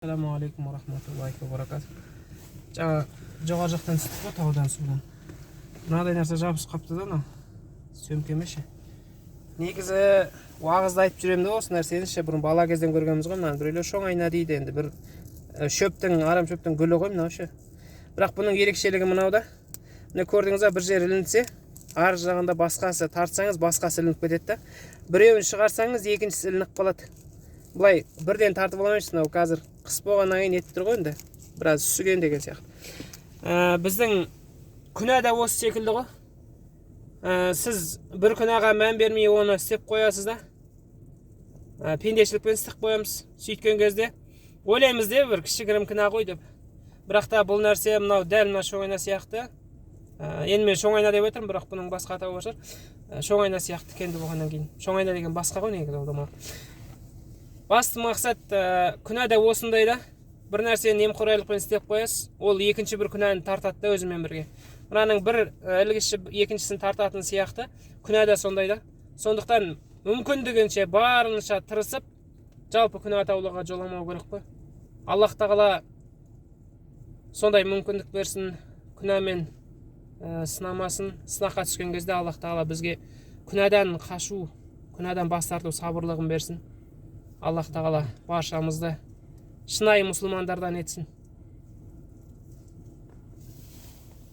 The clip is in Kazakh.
Ассалаумағалейкум уа рахматуллахи ва баракатух. Жаңа жоғары жақтан түстік қой, таудан, судан. Мынадай нәрсе жабысып қалыпты да, анау сөмкеме ше. Негізі уағызда айтып жүремін да осы нәрсені ше, бұрын бала кезден көргенбіз ғой мынаны. Біреулер шоңайна дейді енді, бір шөптің, арам шөптің гүлі ғой мынау ше. Бірақ бұның ерекшелігі мынау да. Міне, көрдіңіз ба, бір жері ілінсе, ар жағында басқасы, тартсаңыз, басқасы ілініп кетеді да. Біреуін шығарсаңыз, екіншісі ілініп қалады. Былай бірден тартып ала алмайсыз. Мынау қазір қыс болғаннан кейін нетіп тұр ғой енді, біраз үсіген деген сияқты. Біздің күнә да осы секілді ғой. Сіз бір күнәға мән бермей, оны істеп қоясыз да, пендешілікпен істеп қоямыз. Сөйткен кезде ойлаймыз де, бір кішігірім күнә ғой деп. Бірақ та бұл нәрсе мынау дәл мына шоңайна сияқты. Енді мен шоңайна деп айтырмын, бірақ бұның басқа атауы бар шығар. Шоңайна сияқты кенді болғаннан кейін, шоңайна деген басқа ғой негізі, ол да. Басты мақсат, күнә да осындай да, бір нәрсені немқұрайлықпен істеп қоясыз, ол екінші бір күнәні тартады да өзімен бірге. Мынаның бір ілгіші екіншісін тартатын сияқты, күнә да сондай да. Сондықтан мүмкіндігінше, барынша тырысып, жалпы күнә атаулыға жоламау керек қой. Аллах тағала сондай мүмкіндік берсін, күнәмен сынамасын. Сынаққа түскен кезде Аллах тағала бізге күнәдан қашу, күнәдан бас тарту сабырлығын берсін. Аллах тағала баршамызды шынайы мұсылмандардан етсін.